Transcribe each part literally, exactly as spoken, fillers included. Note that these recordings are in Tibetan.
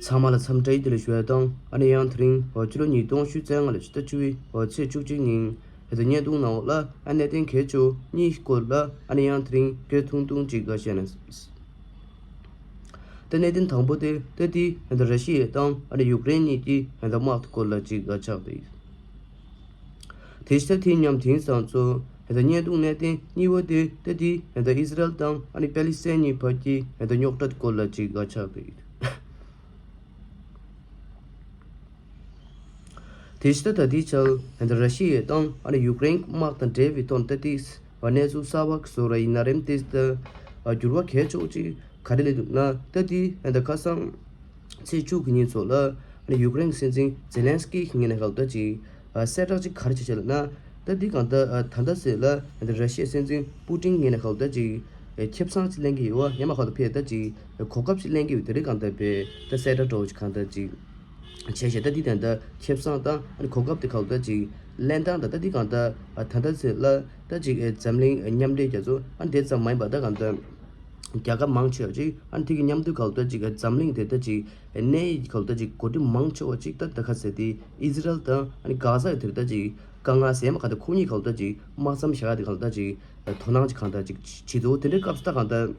ཚང་མ་ལ་འཚམས་འདྲི་བདེ་ལེགས་ཞུ་ཡ་དང་། ཨ་ནི་ཡང་དེ་རིང་ཕྱི་ལོ་ཉིས་སྟོང་ཉི་ཤུ་རྩ་ལྔ་ལོའི་ཕྱི་ཟླ་བཅུ་པའི་ཚེས་བཅུ་གཅིག་ཉིན་ཧེ་ད་བརྙན་ཐུང་ནང་ལ་ཨ་གནད་དོན་གལ་ཆེ་བ་གཉིས་སྐོར་ལ་ཨ་ནི་ཡང་དེ་རིང་སྐད་ཐུང་ཐུང་ཅིག་བཤད་ན། ད་གནད་དོན་དང་པོ་དེ་ད་དེ་ཧེ་ད་ར་ཤི་ཡ་དང་ཨ་ནི་ཡུཀ་རེན་གཉིས་ཀྱི་ཧེ་ད་དམག་དེ་སྐོར་ལ་ཅིག་ཆགས་ཏེ། དེ་ཕྱི་ཟླ་དེ་མཉམ་དེང་སང་ཚོ་ཧེ་ད་བརྙན་ཐུང་གནད་དོན་གཉིས་པ་དེ་ད་དེ་ཧེ་ད་ཨི་ཟི་རལ་དང་ཨ་ནི་པེ་ལི་སི་ཐན་གཉིས་བར་གྱི་ཧེ་ད་རྙོག་དྲ་སྐོར་ལ་ཅིག་ཆགས་ཏེ། དེ་ཕྱི་ཟླ་ད་ལྟའི་ཆར་ཧེ་ད་ར་ཤི་ཡ་དང་ཨ་ནི་ཡུཀ་རེན་དམག་དང་འབྲེལ་བའི་ཐོག་ད་དེ་གནས་ཚུལ་གསར་པ་བཟོ་ར་ཡིན་ན་རེམ་དེ་ད་འགྱུར་བ་གལ་ཆེ་བ་ཅིག་ག་རེ་སླེབས་འདུག་ན། ད་དེ་ད་ཁ་སང་ཚེས་བཅུ་གི་ཉིན་ཚོ་ལ་ཡུཀ་རེན་གྱི་སྲིད་འཛིན་ཛེ་ལན་སི་ཀི་ངོས་ནས་ཧ་ད་ཅིག་གསལ་བསྒྲགས་ཅིག་ག་རེ་བྱས་བྱས་ལབ་ན། ད་དེ་གང་ལྟར་ད་ལྟ་ཟེར་ལ་ར་ཤི་ཡའི་སྲིད་འཛིན་པུ་ཏིན་ངོས་ནས་ཧ་ད་ཅིག་ཁེ་བཟང་ཅིག་ལེན་གྱི་ཡོད་པ། ཡང་མ་ཧ་ད་ཕེ་ད་ཅིག་གོ་སྐབས་ཅིག་ལེན་གྱི་ཡོད། དེ་རིང་གང་ལྟར་ཕེ་ད་གསལ་བསྒྲགས་འདྲ་བོ་ཅིག་གང་ལྟར་ཅིག་བྱས་བྱས། ད་འདི་ད་ལྟ་ཁེ་བཟང་དང་ཨ་ནི་གོ་སྐབས་དེ་ཁ་ལོ་ད་ཅིག་ལེན་སྟངས་དང་། ད་འདི་གང་ལྟར་ད་ལྟ་ཚེ་ལ་ད་ཅིག་འཛམ་གླིང་མཉམ་འབྲེལ་རྒྱལ་ཚོགས་ཨ་ནི་དེ་ཙམ་མ་ཡིན་པ་ད་གང་ལྟར་རྒྱལ་ཁབ་མང་ཆེ་བ་ཅིག་ཨ་ནི་དེ་གི་མཉམ་དུ་ཁ་ལོ་ད་ཅིག་འཛམ་གླིང་དེ་ད་ཅིག་གནས་ཡིག་ཁ་ལོ་ད་ཅིག་འགོ་ཁྲིད་མང་ཆེ་བ་ཅིག་ད་ད་ཁ་ཟེར་དེ་ཨི་ཟི་རལ་དང་ཨ་ནི་གྷ་ཟ་ཡི་དེར་ད་ཅིག་དཀའ་ངལ་སེལ་མ་གང་ལྟར་ཁོ་གཉིས་ཁ་ལོ་ད་ཅིག་དམག་མཚམས་བཞག་ཡ་དེ་ཁ་ལོ་ད་ཅིག་དོ་སྣང་ཅིག་གང་ལྟར་ཅིག་བྱེད་འདུག་དེ་འདྲའི་སྐབས་སུ་ད་གང་ལྟར།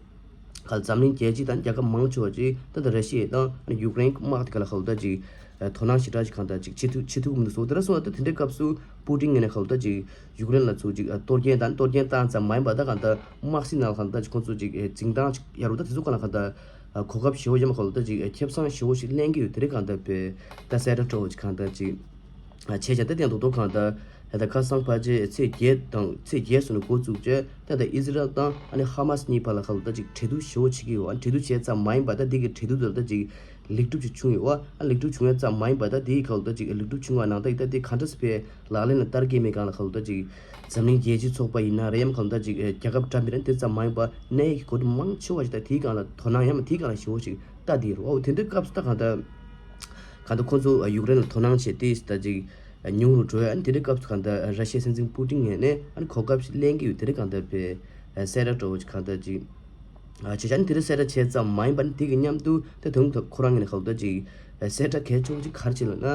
ག་འཛམ་གླིང་རྒྱལ་སྤྱི་དང་རྒྱལ་ཁབ་མང་ཆེ་བ་ཅིག་ད་ལྟ་ར་ཤི་ཡ་དང་ཡུཀ་རེན་དམག་དེ་ག་ལ་ཧ་ད་ཅིག་དོ་སྣང་ཞེ་དྲག་ཅིག་གང་ལྟར་ཅིག་བྱེད་ཐུབ་བྱེད་ཐུབ་མི་འདུག་སོ། དེ་འདྲ་སོང་ཙང་ད་དེ་འདྲའི་སྐབས་སུ་པུ་ཏིན་ངོས་ནས་ཧ་ད་ཅིག་ཡུཀ་རེན་ལ་ཚུར་ཅིག་གཏོར་སྐྱོན་དང་གཏོར་སྐྱོན་བཏང་ཙམ་མ་ཡིན་པ་ད་གང་ལྟར་དམག་སྲིད་ནང་ལ་ཧ་ད་ཅིག་ཁོང་ཚོ་ཅིག་འཛིན་སྟངས་ཅིག་ཡ་རུ་ད་དེ་ཚོ་ག་ལ་ཧ་ད་གོ་སྐབས་ཞེ་བོ་ཡ་མ་ཧ་ད་ཅིག་ཁེ་བཟང་ཞེ་བོ་ཞིག་ལེན་གྱི་ཡོད། དེ་རིང་གང་ལྟར་ཕེ་ད་གསལ་བསྒྲགས་འདྲ་བོ་ཅིག་གང་ལྟར་ཅིག་བྱས་ཀྱང་ད་དེ་ཡང་རྡོག་རྡོག་གང་ལྟར་ད་ལྟ་ཁ་སང་ཕལ་ཆེར་ཚེས་བརྒྱད་དང་ཚེས་བརྒྱད་སོགས་ནས་འགོ་བཙུགས་བྱས་ད་ལྟ་ཨི་ཟི་རལ་དང་ཨ་ནི་ཧ་མ་སི་གཉིས་བར་ལ་ཧ་ད་ཅིག་གྲོས་བསྡུར་ཞེ་བོ་བྱེད་ཀྱི་ཡོད། ཨ་ནི་གྲོས་བསྡུར་བྱས་ཙམ་མ་ཡིན་པ་ད་འདི་གི་གྲོས་བསྡུར་དེ་ད་ཅིག་ལེགས་གྲུབ་ཅིག་བྱུང་ཡོད་པ། ཨ་ལེགས་གྲུབ་བྱུང་ཡ་ཙམ་མ་ཡིན་པ་ད་འདི་གི་ཧ་ད་ཅིག་ལེགས་གྲུབ་བྱུང་བ་ནང་ད་ཡི་ད་འདི་ག་འདྲ་སེ་ཕེ་ལག་ལེན་ལ་བསྟར་གྱི་མེད་གང་ལ་ཧ་ད་ཅིག་འཛམ་གླིང་རྒྱལ་སྤྱིའི་ཚོགས་པ་ཡིན་ན་རེད། ཡང་ཧ་ད་ཅིག་རྒྱལ་ཁབ་འདྲ་མི་འདྲ་དེ་ཙམ་མ་ཡིན་པ་གནས་ཡིག་གི་འགོ་ཁྲིད་མང་ཆེ་བ་ཞིག་ད་དེའི་སྒང་ལ་དོ་སྣང་ཡང་མ་དེའི་སྒང་ལ་ཞེ་བོ་ཞིག་ལྟ་དེ་རུ། ཨོ་དེ་འདྲའི་སྐབས་སུ་ད་གང་ལྟར་གང་ལྟར་ཁོང་ཚོ་ཡུཀ་རེན་ལ་དོ་སྣང་བྱེད་དེ་ད་ཅིག་ཉུང་རུ་འགྲོ་ཡ། ཨ་ནི་དེ་འདྲའི་སྐབས་སུ་གང་ལྟར་ར་ཤི་ཡའི་སྲིད་འཛིན་པུ་ཏིན་ངོས་ནས་ཨ་ནི་གོ་སྐབས་ཤིག་ལེན་གྱི་ཡོད། དེ་འདྲའི་གང་ལྟར་ཕེ་གསལ་བསྒྲགས་འདྲ་བོ་ཅིག་གང་ལྟར་ཅིག་བྱས་ཙང་དེ་འདྲའི་གསལ་བསྒྲགས་བྱས་ཙམ་མ་ཡིན་པ་ནི་དེ་གི་མཉམ་དུ་ད་དུང་ད་ཁོ་རང་ངོས་ནས་ཧ་ད་ཅིག་གསལ་བསྒྲགས་གལ་ཆེན་པོ་ཅིག་ག་རེ་བྱས་ལབ་ན།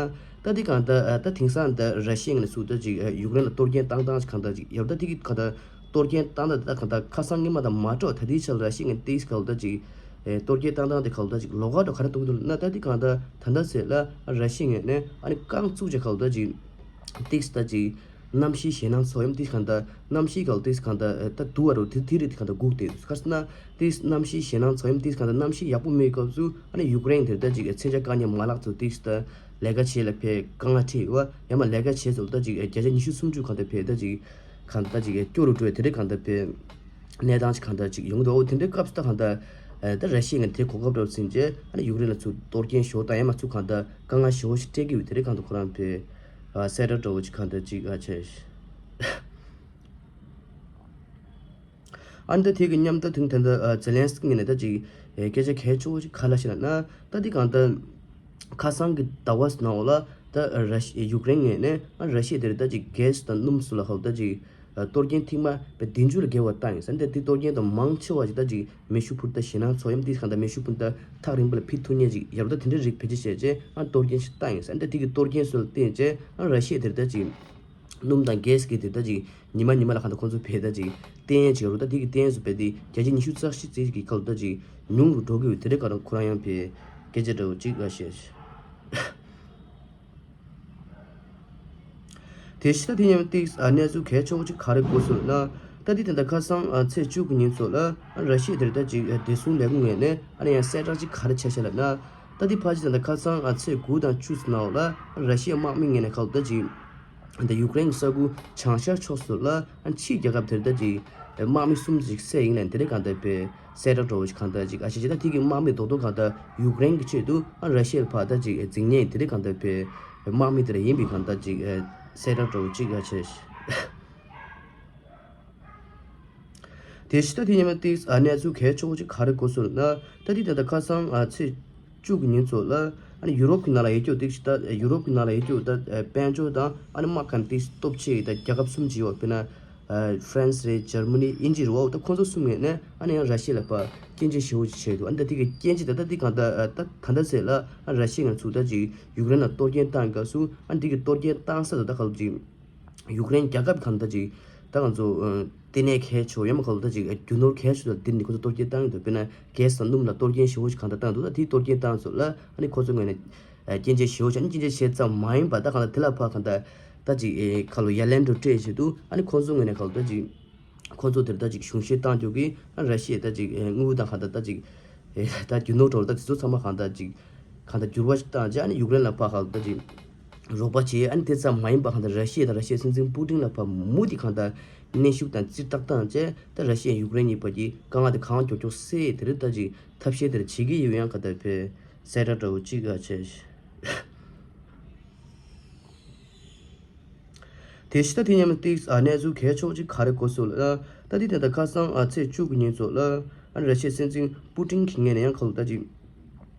ད་དེ་གང་ལྟར་ད་དེང་སང་ད་ར་ཤི་ཡ་ངོས་ནས་ཚུར་ད་ཅིག་ཡུཀ་རེན་ལ་གཏོར་སྐྱོན་བཏང་སྟངས་ཅིག་གང་ལྟར་ཅིག་ཡོད། ད་དེ་གི་གང་ལྟར་གཏོར་སྐྱོན་བཏང་ད་ད་གང་ལྟར་ཁ་སང་སྔོན་མ་དང་མ་འདྲ་བ་ད་ལྟའི་ཆར་ར་ཤི་ཡ་ངོས་ནས་ཏིག་ཙམ་ག་ལ་ད་ཅིག་ཨེ་གཏོར་སྐྱོན་བཏང་སྟངས་དེ་ག་ལ་ད་ཅིག་ལོགས་ཀ་འདྲ་ག་རེ་གཏོང་གི་འདུག་ལབ་ན། ད་དེ་གང་ལྟར་ད་ལྟ་ཟེར་ལ་ར་ཤི་ཡ་ངོས་ནས་ཨ་ནི་རྐང་བཙུགས་བྱས་ག་ལ་ད་ཅིག་ཏིག་ཙམ་ད་ཅིག་གནམ་གཤིས་ཞེད་སྣང་ཚོར་ཡ་ཏིག་ཙམ་གང་ལྟར་གནམ་གཤིས་ག་ལ་ཏིག་ཙམ་གང་ལྟར་ཨེ་ད་སྡུག་པ་རུ་དེ་དེ་རིགས་དེ་གང་ལྟར་སྒུག་བསྡད་ཡོད། ག་རེ་ཟེར་ན་ཏིག་ཙམ་གནམ་གཤིས་ཞེད་སྣང་ཚོར་ཡ་ཏིག་ཙམ་གང་ལྟར་གནམ་གཤིས་ཡག་པོ་མེད་སྐབས་སུ་ཨ་ནི་ཡུཀ་རེན་དེ་ད་ཅིག་ཨེ་མཚོན་ཆ་བཀག་ཉར་མ་ལག་ཚོ་ཏིག་ཙམ་ད་ལས་ཀ་བྱེད་ལ་ཕེ་དཀའ་ངལ་འཕྲད་ཡོད་པ། ཡང་མ་ལས་ཀ་བྱེད་ཚོ་ད་ཅིག་ཨེ་བརྒྱ་ཆ་ཉི་ཤུ་སུམ་ཅུ་གང་ལྟར་ཕེ་ད་ཅིག་གང་ལྟར་ཅིག་སྐྱོ་རུ་འགྲོ་བའི་དེ་འདྲའི་གང་ལྟར་པའི་གནས་སྟངས་ཅིག་གང་ལྟར་ཅིག་ཡོང་འདུག་འོ་དེ་འདྲའི་སྐབས་སུ་ད་གང་ལྟར་ཨ་ད་ར་ཤི་ཡ་ངོས་ནས་དེ་གོ་སྐབས་འདྲ་བོ་ཟིན་རྗེས་ཨ་ནི་ཡུཀ་རེན་ལ་ཚུར་གཏོར་སྐྱོན་ཞེ་པོ་དང་ཡང་མ་ཚུར་གང་ལྟར་དཀའ་ངལ་ཞེ་པོ་ཞིག་སྤྲད་ཀྱི་ཡོད། དེ་འདྲའི་གང་ལྟར་ཁོ་རང་པའི་གསལ་བསྒྲགས་འདྲ་བོ་ཅིག་གང་ལྟར་ཅིག་ཨ་བྱས། ཨ་ནི་ད་དེ་གི་མཉམ་ད་དུང་ད་ལྟ་ཨ་ཛེ་ལན་སི་ཀི་ངོས་ནས་ད་ཅིག་ཨེ་སྐད་ཆ་གལ་ཆེ་བོ་ཅིག་ག་རེ་ལབ་ཤག་ལབ་ན། ད་དེ་གང་ལྟར་ཁ་སང་གི་ཟླ་བ་ནང་ལ་ད་ར་ཤི་ཡུཀ་རེན་ངོས་ནས་ཨ་ར་ཤི་ཡ་དེར་ད་ཅིག་གྷེ་སི་དང་སྣུམ་སོགས་ལ་ཧ་ད་ཅིག་ཨ་གཏོར་སྐྱོན་ཐེངས་མ་བདུན་ཅུ་ལས་བརྒལ་བ་བཏང་ཡོད་ཟེར། འདི་དེ་གཏོར་སྐྱོན་དང་མང་ཆེ་བ་ཞིག་ད་ཅིག་མེ་ཤུགས་འཕུར་མདའ་ཞེད་སྣང་ཚོར་ཡ་ཏིག་ཙམ་གང་ལྟར་མེ་ཤུགས་འཕུར་མདའ་ཐག་རིང་པོ་ལ་འཕུར་ཐུབ་མཁན་ཅིག་ཡོད་རེད། ད་དེ་འདྲའི་རིགས་བེད་སྤྱོད་བྱས་རྗེས་ཨ་གཏོར་སྐྱོན་ཞིག་བཏང་ཡོད་ཟེར། འདི་དེ་གི་གཏོར་སྐྱོན་སོགས་ལ་བརྟེན་རྗེས་ཨ་ར་ཤི་ཡ་དེར་ད་ཅིག་སྣུམ་དང་གྷེ་སི་གི་དེ་ད་ཅིག་ཉི་མ་ཉི་མ་ལ་གང་ལྟར་ཁོང་ཚོ་བེད་ད་ཅིག་བཏོན་ཡ་ཅིག་ཡོད་རེད། ད་དེ་གི་བཏོན་ཡ་སོགས་བེད་དེ་བརྒྱ་ཆ་ཉི་ཤུ་རྩ་བཞི་ཙམ་གྱི་ག་ལ་ད་ཅིག་ཉུང་རུ་འགྲོ་གི་ཡོད། དེ་འདྲའི་གང་ལྟར་ཁོ་རང་ཡང་བེད་སྐད་ཆ་འདྲ་བོ་ཅིག་ཨ་བཤད། དེ་ཕྱི་ད་དེ་མཉམ་ཏིག་ཨ་གནས་ཚུལ་གལ་ཆེ་བོ་ཅིག་ག་རེ་གོ་སོང་ན། ད་དེ་དེ་འདྲ་ཁ་སང་ཨ་ཚེས་བཅུ་གི་ཉིན་ཚོ་ལ་ཨ་ར་ཤི་ཡ་དེར་ད་ཅིག་ཨ་བདེ་སྲུང་ལས་ཁུངས་ངོས་ནས་ཨ་ནི་ཡང་གསལ་བསྒྲགས་ཅིག་ག་རེ་བྱས་ཤག་ལབ་ན། ད་དེ་ཕལ་ཆེར་ད་ལྟ་ཁ་སང་ཨ་ཚེས་དགུ་དང་བཅུ་ཙམ་ནང་ལ་ཨ་ར་ཤི་ཡའི་དམག་མི་ངོས་ནས་ག་ལ་ད་ཅིག་ད་ཡུཀ་རེན་གྱི་ས་ཁུལ་བྱང་ཤར་ཕྱོགས་སུ་ལ་ཨ་ཕྱིའི་རྒྱལ་ཁབ་དེར་ད་ཅིག་དམག་མི་གསུམ་ཅིག་བསད་ཡིན་ལབ་དེ་འདྲའི་གང་ལྟར་པའི་གསལ་བསྒྲགས་འདྲ་བོ་ཞིག་གང་ལྟར་ཅིག་ཨ་ཤེས་བྱས། ད་དེ་གི་དམག་མི་རྡོག་རྡོག་གང་ལྟར་ཡུཀ་རེན་གྱི་ཆེད་དུ་ཨ་ར་ཤི་ཡ་ལ་ཕར་ད་ཅིག་འཛིང་ཉེན་དེ་འདྲའི་གང་ལྟར་པའི་དམག་མི་དེ་འདྲ་ཡིན་པའི་གང་ལྟར་ཅིག་གསལ་བསྒྲགས་འདྲ་བོ་ཅིག་ཨ་བྱས། དེ་ཕྱི་ད་དེ་ཉིན་མ་ཏིག་ཨ་གནས་ཚུལ་གལ་ཆེ་བོ་ཅིག་ག་རེ་གོ་སོང་ན། ད་དེ་ད་ལྟ་ཁ་སང་ཨ་ཚེས་བཅུ་གི་ཉིན་ཚོ་ལ་ཨ་ནི་ཡུ་རོབ་ཀྱི་ནང་ལ་ཡོད་རྒྱུ་ཏིག་ད་ཡུ་རོབ་ཀྱི་ནང་ལ་ཡོད་རྒྱུ་ད་དཔལ་འབྱོར་དང་ཨ་ནི་དམག་གང་ཏིག་སྟོབས་ཆེ་ཡི་ད་རྒྱལ་ཁབ་གསུམ་ཅིག་ཡོད། དཔེར་ན་ ཨ་ཧྥ་རན་སི་རེད། འཇར་མ་ནི། དབྱིན་ཇི་རེད་བ། འོ་ད་ཁོང་ཚོ་གསུམ་ངོས་ནས་ཨ་ནི་ཡང་ར་ཤི་ཡ་ལ་ཕར་སྐྱོན་བརྗོད་ཞེ་པོ་ཅིག་བྱས་འདུག་ཨ་ནི་ད་དེ་གི་སྐྱོན་བརྗོད་ད་ལྟ་དེ་གང་ལྟར་ཨ་ད་ད་ལྟ་ཟེར་ལ་ཨ་ར་ཤི་ཡ་ང་ཚོ་ད་ཅིག་ཡུཀ་རེན་ལ་གཏོར་སྐྱོན་བཏང་སྐབས་སུ་ཨ་ནི་དེ་གི་གཏོར་སྐྱོན་བཏང་ས་ད་ད་ག་ལ་ཅིག་ཡུཀ་རེན་རྒྱལ་ཁབ་གང་ལྟར་ཅིག་ད་ང་ཚོ་ཨ་ལྟེ་གནས་གལ་ཆེ་བ་ཡང་མ་ག་ལ་ད་ཅིག་རྒྱུ་ནོར་གལ་ཆེ་བ་དེ་ནི་ཁོ་ཚོ་གཏོར་སྐྱོན་བཏང་ཡོད་འདུག་དཔེར་ན་གེ་སི་དང་སྣུམ་ལ་གཏོར་སྐྱོན་ཞེ་པོ་ཅིག་གང་ལྟར་བཏང་འདུག་ད་དེ་གཏོར་སྐྱོན་བཏང་ཚོ་ལ་ཨ་ནི་ཁོ་ཚོ་ངོས་ནས་ཨ་སྐྱོན་བརྗོད་ཞེ་པོ་ཅིག་ཨ་ནི་སྐྱོན་བརྗོད་བྱས་ཙམ་མ་ཡིན་པ་ད་གང་ལྟར་དེ་ལ་ཕར་གང་ལྟར་ད་ཅིག་ཨེ་ཁ་ལོ་ཡ་ལན་འགྲོ་སྤྲད་བྱེད་དུ་ཨ་ནི་ཁོ་ཚོ་ངོས་ནས་གང་ལྟར་ད་ཅིག་ཁོ་ཚོ་དེར་ད་ཅིག་གཞུང་བཞེས་བཏང་རྒྱུ་གི་ཨ་ར་ཤི་ཡས་ད་ཅིག་ཨེ་དངུལ་དང་གང་ལྟར་ད་ཅིག་ཨེ་ད་རྒྱུ་ནོར་འགྲོ་ལ་ད་དེ་ཚོ་ཚང་མ་གང་ལྟར་ཅིག་གང་ལྟར་འགྱུར་བ་ཞིག་བཏང་རྗེས་ཨ་ནི་ཡུཀ་རེན་ལ་ཕར་གང་ལྟར་ད་ཅིག་རོགས་པ་བྱས། ཨ་ནི་དེ་ཙམ་མ་ཡིན་པ་གང་ལྟར་ར་ཤི་ཡ་དང་ར་ཤི་ཡའི་སྲིད་འཛིན་པུ་ཏིན་ལ་ཕར་མུ་མཐུད་གང་ལྟར་གནོན་ཤུགས་དང་རྩིས་རྟགས་བཏང་རྗེས་ད་ར་ཤི་ཡ་ཡུཀ་རེན་གཉིས་བར་གྱི་དཀའ་ངལ་དེ་གང་མགྱོགས་མགྱོགས་སེལ་དེ་རིགས་ད་ཅིག་ཐབས་ཤེས་དེར་བྱེད་ཀྱི་ཡོད། ཡང་གང་ལྟར་བས་གསལ་བསྒྲགས་འདྲ་བོ་གཅིག་ཨ་བྱས། དེ་བཞིན་ད་དེ་མཉམ་དུ་ཨ་གནས་ཚུལ་གལ་ཆེ་བོ་ཅིག་ག་རེ་གོ་སོང་ལབ་ན། ད་དེ་ད་ལྟ་ཁ་སང་ཨ་ཚེས་བཅུ་དགུ་ཉིན་ཚོ་ལ་ཨ་ར་ཤི་ཡའི་སྲིད་འཛིན་པུ་ཏིན་གྱི་ངོས་ནས་ཡང་ཁ་ལོ་ད་ཅིག་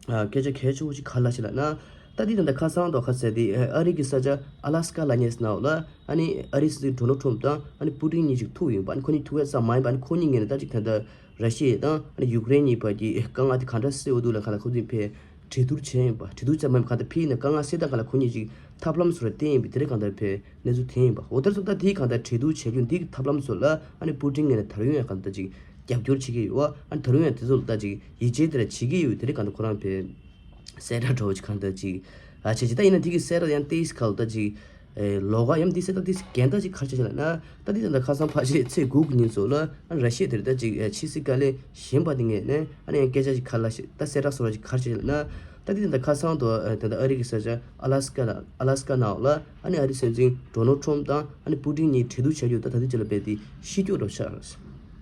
ཨ་སྐད་ཆ་གལ་ཆེ་བོ་ཅིག་ག་རེ་ལབ་ཤག་ལབ་ན། ད་དེ་ད་ལྟ་ཁ་སང་དོ་ཁ་ཟེར་དེ་ཨ་རི་གི་ས་ཆ་ཨ་ལ་སི་ཀ་ལབ་མཁན་ནང་ལ་ཨ་ནི་ཨ་རིའི་སྲིད་འཛིན་ཌོ་ནལ་ཊམ་དང་ཨ་ནི་པུ་ཏིན་གཉིས་ཅིག་ཐུག་ཡོད་པ། ཨ་ནི་ཁོ་གཉིས་ཐུག་ཡ་ཙམ་མ་ཡིན་པ་ཨ་ནི་ཁོ་གཉིས་ངོས་ནས་ད་ཅིག་ད་ལྟ་ར་ཤི་ཡ་དང་ཨ་ནི་ཡུཀ་རེན་གཉིས་བར་གྱི་དཀའ་ངལ་དེ་ག་འདྲ་སེལ་དགོས་འདུག་ལབ་ག་ལ་ཁོ་ཚོས་ཕར་གྲོས་བསྡུར་བྱས་ཡིན་པ། གྲོས་བསྡུར་ཙམ་མ་ཡིན་པ་གང་ལྟར་ཕར་ཡིན་ན་དཀའ་ངལ་སེལ་སྟངས་ག་ལ་ཁོ་གཉིས་ཅིག་ཐབས་ལམ་བཟོ་ར་བསྟན་ཡིན་པའི་དེ་རིང་གང་ལྟར་ཕར་གནས་ཚུལ་ཐོན་ཡིན་པ། འོ་དེར་སོང་ད་དེའི་གང་ལྟར་གྲོས་བསྡུར་བྱེད་རྒྱུ་འདི་གི་ཐབས་ལམ་བཟོ་ལ་ཨ་ནི་པུ་ཏིན་ངོས་ནས་ད་རུང་ཡང་གང་ལྟར་ཅིག་རྒྱབ་སྐྱོར་བྱེད་ཀྱི་ཡོད། ཨ་ནི་ད་རུང་ཡང་དེ་ཚོ་ལ་ད་ཅིག་ཡིད་ཆེས་དེ་ར་བྱེད་ཀྱི་ཡོད། དེ་རིང་གང་ལྟར་ཁོ་རང་ཕར་གསལ་བསྒྲགས་འདྲ་བོ་ཅིག་གང་ལྟར་ཅིག་ཨ་བྱས་ཅིག་ད་ཡིན་ན་དེ་གི་གསལ་བསྒྲགས་ཡང་ཏིས་ག་ལ་ད་ཅིག་ཨེ་ལོགས་ཀ་ཡང་ཏིས་གསལ་བསྒྲགས་ཏིས་འགལ་ཟླ་ཅིག་ག་རེ་བྱས་ལབ་ན། ད་ཏིས་ད་ལྟ་ཁ་སང་ཕལ་ཆེར་ཚེས་དགུ་གི་ཉིན་ཚོ་ལ་ཨ་ར་ཤི་ཡ་དེར་ད་ཅིག་ཨེ་ཕྱི་སྲིད་བཀའ་བློན་གཞོན་པ་དེ་ངོས་ནས་ཨ་ནི་ཡང་སྐད་ཆ་ཅིག་ག་རེ་ལབ་ཤག་ད་གསལ་བསྒྲགས་བཟོ་ར་ཅིག་ག་རེ་བྱས་ལབ་ན། ད་ཏིས་ད་ལྟ་ཁ་སང་དུ་ཨེ་ད་ལྟ་ཨ་རི་གི་ས་ཆ་ཨ་ལ་སི་ཀ་ལ་ཨ་ལ་སི་ཀ་ནང་ལ་ཨ་ནི་ཨ་རིའི་སྲིད་འཛིན་ཌོ་ནལ་ཊམ་དང་ཨ་ནི་པུ་ཏིན་གཉིས་གྲོས་བསྡུར་བྱ་རྒྱུ་ད་ད་ལྟ་ཅིག་ལ་རྦད་དེ་ཤི་སྐྱོ་འདྲ་བོ་ཆགས།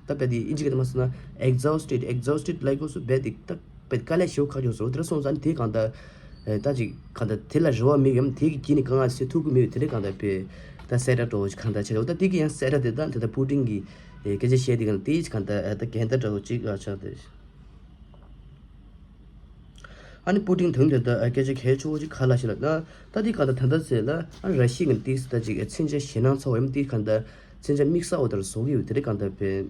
ད་རྦད་དེ་དབྱིན་ཇི་སྐད་དུ་མ་སོང་ན་ཨེག་ཛོ་སི་ཊེཌ། ཨེག་ཛོ་སི་ཊེཌ་ལབ་དགོས་སུ་རྦད་དེ་ད་རྦད་དཀའ་ལས་ཞེ་པོ་ཁག་ཡོད་སོང་། དེ་འདྲ་སོང་ཙང་དེ་གང་ལྟར་ཨེ་ད་ཅིག་གང་ལྟར་དེ་ལ་རེ་བ་མེད་ཡམ་དེ་གི་རྐྱེན་ནས་དཀའ་ངལ་སེལ་ཐུབ་ཀྱི་མེད་པའི་དེ་འདྲ་གང་ལྟར་རྦད་ད་གསལ་བསྒྲགས་འདྲ་བོ་ཅིག་གང་ལྟར་བྱས་རེད། ད་དེ་གི་ཡང་གསལ་བསྒྲགས་དེ་ད་དེ་ད་པུ་ཏིན་གྱི་ཨེ་སྐད་ཆ་བཤད་དེ་གང་ལྟར་དེ་ཅིག་གང་ལྟར་ཨེ་ད་འགལ་ཟླ་འདྲ་བོ་ཅིག་ཨ་ཆགས་ཏེ། ཨ་ནི་པུ་ཏིན་དང་དེ་ལྟར་སྐད་ཆ་གལ་ཆེ་བོ་ཅིག་ག་རེ་ལབ་ཤག་ལབ་ན། ད་འདི་གང་ལྟར་ད་ལྟ་ཚེ་ལ་ཨ་ར་ཤི་ཡ་གི་ཏིས་ད་ཅིག་མཚོན་ཆ་ཞེད་སྣང་ཚ་བ་ཡིན་འདི་གང་ལྟར་མཚོན་ཆ་དམིགས་བསལ་བ་ལྟར་བཟོ་གི་ཡོད་དེ་རེད། གང་ལྟར་བས་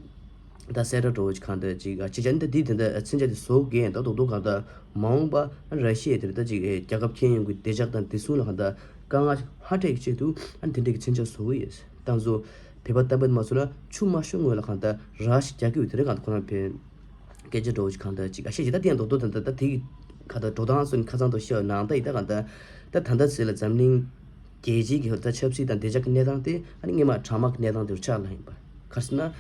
ད་གསལ་བསྒྲགས་འདྲ་བོ་ཅིག་གང་ལྟར་ཅིག་ཨ་ཅི་བྱ་འདི་འདི་དེ་འདྲ་མཚོན་ཆ་དེ་བཟོ་གི་ཡིན། ད་རྡོག་རྡོག་གང་ལྟར་མ་འོངས་པ་ཨ་ར་ཤི་ཡ་དེ་ད་ཅིག་རྒྱལ་ཁབ་ཁྱོན་ཡོངས་ཀྱི་བདེ་འཇགས་དང་བདེ་སྲུང་ལ་གང་ལྟར་དཀའ་ངལ་ཧ་ཏོག་ཅིག་ཆེད་དུ་ཨ་དེ་འདྲ་གི་མཚོན་ཆ་བཟོ་གི་ཡོད། ད་ང་ཚོ་བོད་པ་བསྟན་པ་མ་སོང་ན་ཆུ་མ་ཤོར་སྔོན་ལ་གང་ལྟར་ར་ཞིག་རྒྱག་གི་ཡོད་དེ་རེད། གང་ལྟར་ཁོ་རང་བས། སྐད་ཆ་འདྲ་བོ་ཅིག་གང་ལྟར་ཅིག་ཨ་བཤད་ཅིག་ད་དེ་ཡང་རྡོག་རྡོག་ད་ལྟ་ད་དེ་གི་ཁ་ད་འགྲོ་སྟངས་སོགས་ནི་ཁ་ཚང་དུ་བཤད་ནང་ད་ཡིན། ད་གང་ལྟར་ད་ད་ལྟ་ཚེ་ལ་འཛམ་གླིང་རྒྱལ་སྤྱིའི་གི་ད་ཆབ་སྲིད་དང་བདེ་འཇགས་ཀྱི་གནས་སྟངས་དེ་ཨ་ནི་སྔོན་མ་གྲང་དམག་གི་གནས་སྟངས་དེར་ཆགས་ལ་ཡིན་པ། ག་རེ་ཟེར་ན་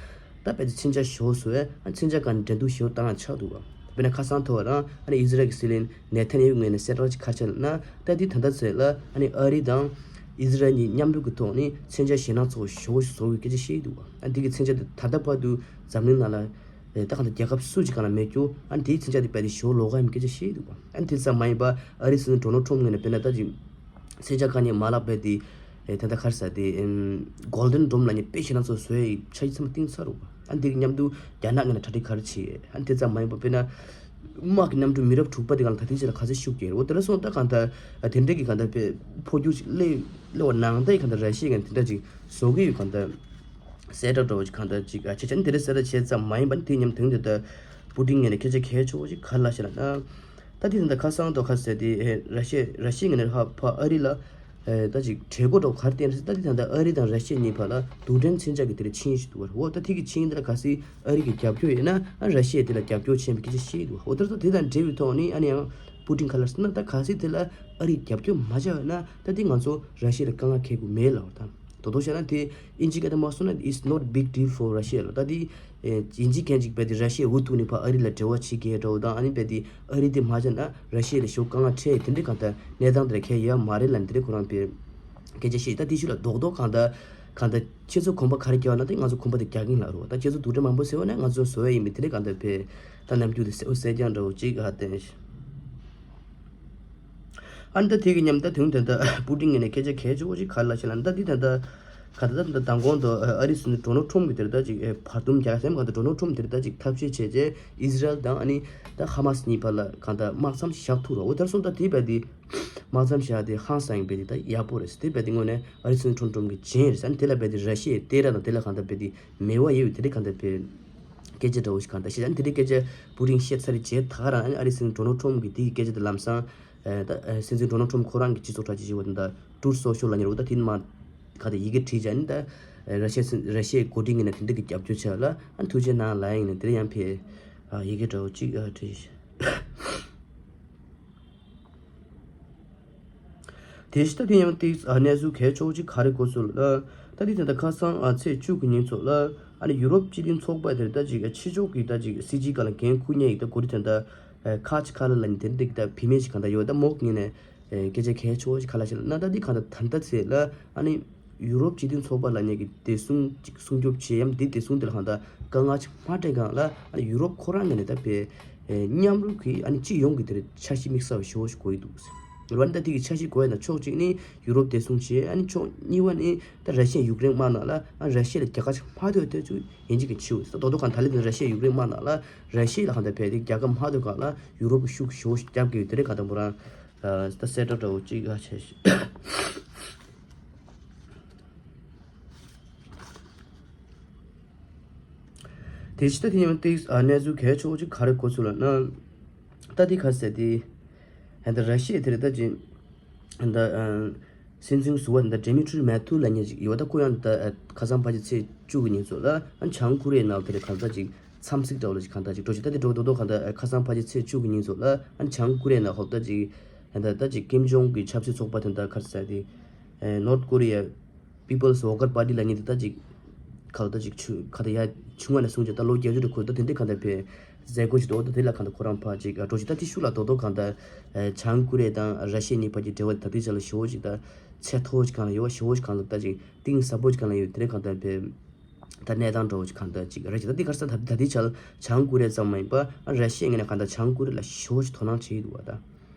ད་དཔེ་དེ་མཚོན་ཆ་ཞོ་བཟོ་བས་ཨ་མཚོན་ཆ་གང་འགྲན་བསྡུར་ཞོ་བཏང་ཡང་ཆགས་འདུག་བ། དཔེར་ན་ཁ་སང་ཐོ་བ་རང་ཨ་ནི་ཨི་ཟི་རལ་གྱི་སྲིད་བློན་ནེ་ཐན་ཡ་ཧུ་ངོས་ནས་གསལ་བསྒྲགས་ཅིག་ག་རེ་བྱས་ལབ་ན། ད་དེ་ད་ལྟ་ཚེ་ལ་ཨ་ནི་ཨ་རི་དང་ཨི་ཟི་རལ་གཉིས་མཉམ་རུབ་ཀྱི་ཐོག་ནས་མཚོན་ཆ་ཞེད་སྣང་ཚ་བོ་ཞོ་བཟོ་བའི་སྐད་ཆ་བཤད་འདུག་བ། ཨ་འདི་གི་མཚོན་ཆ་དེ་ད་ལྟ་བར་དུ་འཛམ་གླིང་ནང་ལ་ཨེ་ད་གང་ལྟར་རྒྱལ་ཁབ་སུ་ཅིག་གང་ལ་མེད་རྒྱུ་ཨ་ནི་དེའི་མཚོན་ཆ་དེ་རྦད་དེ་ཞོ་ལོགས་ཀ་ཡིན་སྐད་ཆ་བཤད་འདུག་བ། ཨ་ནི་དེ་ཙམ་མ་ཡིན་པ་ཨ་རིའི་སྲིད་འཛིན་ཌོ་ནལ་ཊམ་ངོས་ནས་དཔེར་ན་ད་ཅིག་མཚོན་ཆ་གང་ཉིད་མ་ལག་རྦད་དེ་ཨེ་ད་ལྟ་ག་རེ་ཟེར་དེ་ཨེམ་གོལ་ཌེན་ཌོམ་ལབ་མཁན་དཔེ་ཞེད་སྣང་ཚ་བོ་བཟོ་ཡ་ཡི་འཆར་གཞི་ཚང་མ་བཏིང་ཚར་འདུག་བ། ཨ་ནི་དེ་གི་མཉམ་དུ་རྒྱ་ནག་ངོས་ནས་གྲ་སྒྲིག་ག་རེ་བྱེད། ཨ་ནི་དེ་ཙམ་མ་ཡིན་པ་དཔེར་ན་དམག་གི་གནམ་གྲུ་མི་རབས་དྲུག་པ་དེ་གང་ལ་ད་ལྟའི་ཆར་ལ་ག་ཚོད་ཤུགས་རྒྱས་རེད། འོ་དེ་འདྲ་སོང་ད་གང་ལྟར་ཨ་དེ་འདྲའི་གི་གང་ལྟར་དཔེ་འཕོ་འགྱུར་ཞིག་སླེབས་སླེབས་པ་ནང་ལྟར་གང་ལྟར་ར་ཤི་ཡ་གི་དེ་འདྲ་ཅིག་བཟོ་གི་ཡོད། གང་ལྟར་གསལ་བསྒྲགས་འདྲ་བོ་ཅིག་གང་ལྟར་ཅིག་ཨ་ཆེ་ཆེ་ནི་དེ་འདྲ་གསལ་བསྒྲགས་བྱས་ཙམ་མ་ཡིན་པ་ནི་དེ་མཉམ་དུ་དེ་ལྟར་པུ་ཏིན་ངོས་ནས་སྐད་ཆ་གལ་ཆེ་བོ་ཅིག་ག་རེ་ལབ་ཤག་ལབ་ན། ད་དེ་ད་ལྟ་ཁ་སང་དོ་ཁ་ཟེར་དེ་ཨེ་ར་ཤི་ཡ་ར་ཤི་ཡ་ངོས་ནས་ཧ་ཕ་ཨ་རི་ལ་ཨེ་ད་ཅིག་གྲོས་འགོ་འདྲ་བོ་ག་རེ་བཏིང་རེད་ཟེར། ད་དེ་ད་ལྟ་ཨ་རི་དང་ར་ཤི་ཡ་གཉིས་བར་ལ་རྡུལ་ཕྲན་མཚོན་ཆ་གི་དེ་ལ་ཆིངས་ཤིག་འདུག་བར། འོ་ད་དེ་གི་ཆིངས་དེ་ལ་གལ་སྲིད་ཨ་རི་གི་རྒྱབ་སྐྱོར་ཡོད་ན་ཨ་ར་ཤི་ཡ་དེ་ལ་རྒྱབ་སྐྱོར་བྱེད་པའི་སྐད་ཆ་བཤད་འདུག་འོ་ད་ད་དེ་དང་འབྲེལ་བའི་ཐོག་ནས་ཨ་ནི་ཡང་པུ་ཏིན་ག་རེ་ལབ་ཟེར་ན། ད་གལ་སྲིད་དེ་ལ་ཨ་རི་རྒྱབ་སྐྱོར་མ་བྱས་ཡོད་ན་ད་དེ་ང་ཚོ་ར་ཤི་ཡ་ལ་དཀའ་ངལ་འཁེལ་དགོས་མེད་ལབ་པ་དང་། དོ་དོ་བྱས་ན་དེ་དབྱིན་ཇི་སྐད་དུ་མ་སོང་ན་it's not big deal for Russia ལ། ད་དེ་ཨེ་དབྱིན་ཇི་མཁན་ཅིག་བས་དེ་ར་ཤི་ཡ་འུ་ཐུག་ནས་ཕར་ཨ་རི་ལ་འབྲེལ་བ་བྱེད་མཁན་འདྲ་བོ་དང་ཨ་ནི་བས་དེ་ཨ་རི་དེ་མ་བྱས་ན་ར་ཤི་ཡ་ལ་ཞོ་དཀའ་ངལ་འཕྲད་དེ་འདྲའི་གང་ལྟར་གནས་སྟངས་དེ་འདྲ་གང་ཡང་ཡོད་མ་རེད་ལབ་ནས་དེ་འདྲའི་ཁོ་རང་བས་སྐད་ཆ་བཤད། ད་དེ་ཤུལ་ལ་རྡོག་རྡོག་གང་ལྟར་གང་ལྟར་ཁྱེད་ཚོ་གོམ་པ་ག་རེ་རྒྱག་ན་དེ་ང་ཚོ་གོམ་པ་དེ་རྒྱག་གིན་ལབ་རོགས། ད་ཁྱེད་ཚོ་རྡུལ་ཕྲན་མང་པོ་བཟོས་པ་ན་ང་ཚོ་བཟོ་ཡ་ཡིན་པས་དེ་འདྲའི་གང་ལྟར་བས་ད་ནམ་རྒྱུན་དེ་གསལ་པོ་གསལ་རྐྱང་འདྲ་བོ་ཅིག་ཨ་བསྟན། ཨ་ནི་ད་དེ་གི་མཉམ་ད་དུང་དེ་ད་པུ་ཏིན་ངོས་ནས་སྐད་ཆ་གལ་ཆེ་བོ་ཅིག་ག་རེ་ལབ་ཤག་ལབ་ན། ད་འདི་ད་ད་ག་ད་ད་མདང་དགོང་དུ་ཨ་རི་སྲིད་འཛིན་ཌོ་ནལ་ཊམ་གྱིས་དེར་ད་ཅིག་ཨེ་བར་འདུམ་རྒྱག་སེམས་ག་ད་ཌོ་ནལ་ཊམ་དེར་ད་ཅིག་ཐབས་ཤེས་བྱས་རྗེས་ཨི་ཟི་རལ་དང་ཨ་ནི་ད་ཧ་མ་སི་གཉིས་བར་ལ་གང་ད་དམག་མཚམས་བཞག་ཐུབ་རོགས། འོ་དེར་སོང་ད་དེ་བས་དེ་ དམག་མཚམས་བཞག་དེ་ཧང་སང་ཡིན་པས་དེ་ད་ཡག་པོ་རེད་ཟེར། དེ་རྦད་དེ་དངོས་གནས་ཨ་རི་སྲིད་འཛིན་ཁྲོམ་ཁྲོམ་གྱི་བྱེད་རེད་ཟེར། ཨ་ནི་དེ་ལ་རྦད་དེ་ར་ཤི་ཡའི་ལྟེ་བ་དང་དེ་ལ་གང་ལྟར་རྦད་དེ་མེད་པ་ཡོད་པའི་དེ་རིགས་གང་ལྟར་རྦད་དེ་སྐད་ཆ་འདྲ་བོ་ཞིག་གང་ལྟར་བཤད། ཨ་ནི་དེ་རིགས་སྐད་ཆ་པུ་ཏིན་བཤད་ཚར་རྗེས་ད་ག་རང་ཨ་ནི་ཨ་རི་སྲིད་འཛིན་ཌོ་ནལ་ཁྲོམ་གྱིས་དེ་གི་སྐད་ཆ་དེ་ལམ་སང་ཨ་ད་ཨ་སྲིད་འཛིན་ཌོ་ནལ་ཁྲོམ་ཁོ་རང་གི་སྤྱི་ཚོགས་དྲ་རྒྱ་ཞིག་ཡོད་པ་དེ་ད་ཊུ་རུཐ་སོ་ཤལ་ལབ་མཁན་རེད་པ། ད་དེ་ནི་མ་ག་དེ་ཡི་གེ་བྲིས་བྱས་ཨ་ནི་ད་ར་ཤི་ཡ་སྲིད་ར་ཤི་ཡའི་འགོ་ཁྲིད་ངོས་ནས་དེ་འདྲ་གི་རྒྱབ་སྐྱོར་བྱས་ལ་ཨ་ནི་ཐུགས་རྗེ་གནང་ལབ་ཡིན་ནས་དེ་ལ་ཡང་ཕེ་ཨ་ཡི་གེ་འདྲ་བོ་གཅིག་ཨ་བྲིས། དེ་བཞིན་ད་དེ་ཡང་ཏིག་ཨ་གནས་ཚུལ་གལ་ཆེ་བོ་ཅིག་ག་རེ་གོ་སོང་ལབ་ན། ད་དེ་དེ་ད་ཁ་སང་ཨ་ཚེས་བཅུ་གི་ཉིན་ཚོ་ལ་ཨ་ནི་ཡུ་རོབ་སྤྱི་མཐུན་ཚོགས་པ་དེར་ད་ཅིག་ཕྱི་ཕྱོགས་ཀྱི་ད་ཅིག་སྲིད་ཇུས་སྒང་ལ་འགན་འཁུར་མཁན་ཡིག་ད་གོ་རི་དེ་ད་ཁ་ཆི་ཁ་ལ་ལ་ནི་དེ་འདྲ་གི་ད་བུད་མེད་ཅིག་གང་ད་ཡོད། ད་མོག་ངོས་ནས་སྐད་ཆ་གལ་ཆེ་བོ་ཅིག་ག་ལ་ཞིག་ལབ་ན། ད་དེ་གང་ད་ད་ད་ཚེ་ལ་ཨ་ནི། ཡུ་རོབ་སྤྱི་མཐུན་ཚོགས་པ་ལབ་མཁན་གྱི་བདེ་སྲུང་ཅིག་སྲུང་སྐྱོབ་བྱེད་ཡམ་འདི་བདེ་སྲུང་དེ་ལ་གང་ལྟར་དཀའ་ངལ་ཅིག་མ་འཕྲད་གང་ལ་ཨ་ནི་ཡུ་རོབ་ཁོ་རང་ངོས་ནས་ད་པའི་མཉམ་རུབ་ཀྱིས་ཨ་ནི་སྤྱི་ཡོངས་ཀྱི་དེར་འཆར་གཞི་དམིགས་བསལ་བ་ཞེ་པོ་ཞིག་དགོས་ཀྱི་འདུག་ཟེར། རེད་བ། ད་དེ་གི་འཆར་གཞི་དགོས་ཡ་ན་ཕྱོགས་གཅིག་ནི་ཡུ་རོབ་བདེ་སྲུང་བྱེད། ཨ་ནི་ཕྱོགས་གཉིས་པ་ནི་ད་ར་ཤི་ཡ་ཡུཀ་རེན་དམག་ནང་ལ་ཨ་ར་ཤི་ཡ་ལ་རྒྱལ་ཁ་ཅིག་མ་ཐོབ་དེ་ཚོ་ཡིན་གཅིག་གི་ཆེའུ་ད་རྡོག་རྡོག་གང་ད་ལེ་དེ་ར་ཤི་ཡ་ཡུཀ་རེན་དམག་ནང་ལ་ར་ཤི་ཡ་ལ་གང་ད་པའི་དེ་རྒྱལ་ཁ་མ་ཐོབ་གང་ལ་ཡུ་རོབ་ཀྱི་ཤུགས་ཞེ་པོ་ཞིག་རྒྱབ་ཀྱི་ཡོད། དེ་རེད། གང་ད་མོ་རང་ད་གསལ་བསྒྲགས་འདྲ་བོ་གཅིག་ཨ་བྱས་ཤིག་དེ་ཕྱི་ད་དེ་ཡང་ཏིག་ཨ་གནས་ཚུལ་གལ་ཆེ་བོ་ཅིག་ག་རེ་གོ་སོང་ལབ་ན། ད་དེ་ག་ཟེར་དེ། ཧན་ད་ར་ཤི་ཡ་དེ་རེད་ད་ཅི། ཧན་ད་ཨ་སྲིད་འཛིན་ཟུར་པ་ད་ཌི་མི་ཊི་རི་མེ་ཐུ་ལབ་མཁན་ཅིག་ཡོད། ད་ཁོ་ཡང་ད་ཨ་ཁ་སང་ཕལ་ཆེར་ཚེས་བཅུ་གི་ཉིན་ཚོ་ལ་ཨ་བྱང་ཀོ་རི་ཡའི་ནང་དེ་རེད་གང་ད་ཅིག་འཚམས་གཟིགས་འདྲ་བོ་ལ་ཅིག་གང་ད་ཅིག་འགྲོ་ཅིག་ད་དེ་འགྲོ་འགྲོ་འགྲོ་གང་ད་ཨ་ཁ་སང་ཕལ་ཆེར་ཚེས་བཅུ་གི་ཉིན་ཚོ་ལ་ཨ་བྱང་ཀོ་རི་ཡའི་ནང་ཧོབ་ད་ཅིག་ཧན་ད་ད་ཅིག་ཀིམ་ཇོང་གི་ཆབ་སྲིད་ཚོགས་པ་དེ་ད་ག་རེ་ཟེར་དེ། ཨེ་North Korea People's Worker Party ལབ་མཁན་དེ་ད་ཅིག་ག་ལ་ད་ཅིག་ཆུ་ག་ད་ཡ་ཆུང་བ་ནས་བཟུང་ཅིག་ད་ལོ་བརྒྱད་ཅུ་རེ་འཁོར་ད་དེ་འདྲ་གང་ལྟར་བས་མཛད་སྒོ་ཞིག་འདུག་ད་དེ་ལ་གང་ལྟར་ཁོ་རང་ཕར་ཅིག་འགྲོ་ཅིག་ད་དེ་ཤུགས་ལ་རྡོག་རྡོག་གང་ལྟར་ཨེ་བྱང་ཀོ་རི་ཡ་དང་ར་ཤི་ཡ་གཉིས་བར་གྱི་འབྲེལ་བ་ད་དེ་ཅག་ལ་ཞེ་པོ་ཅིག་ད་ཚད་མཐོ་བོ་ཅིག་གང་ལ་ཡོད་པ་ཞེ་པོ་ཅིག་གང་ལ་ད་ཅིག་གཏིང་ཟབ་པོ་ཅིག་གང་ལ་ཡོད། དེ་འདྲ་གང་ལྟར་བས། ད་གནས་སྟངས་འདྲ་བོ་ཅིག་གང་ལྟར་ཅིག་རེད་ཅིག་ད་འདི་ག་རེ་ཟེར་ད་ད་འདི་ཆ་ལ་བྱང་ཀོ་རི་ཡ་ཙམ་མ་ཡིན་པ་ཨ་ར་ཤི་ཡའི་ངོས་ནས་གང་ལྟར་བྱང་ཀོ་རི་ཡ་ལ་ཞེ་པོ་ཅིག་དོ་སྣང་བྱེད་ཀྱི་འདུག་བ་ད།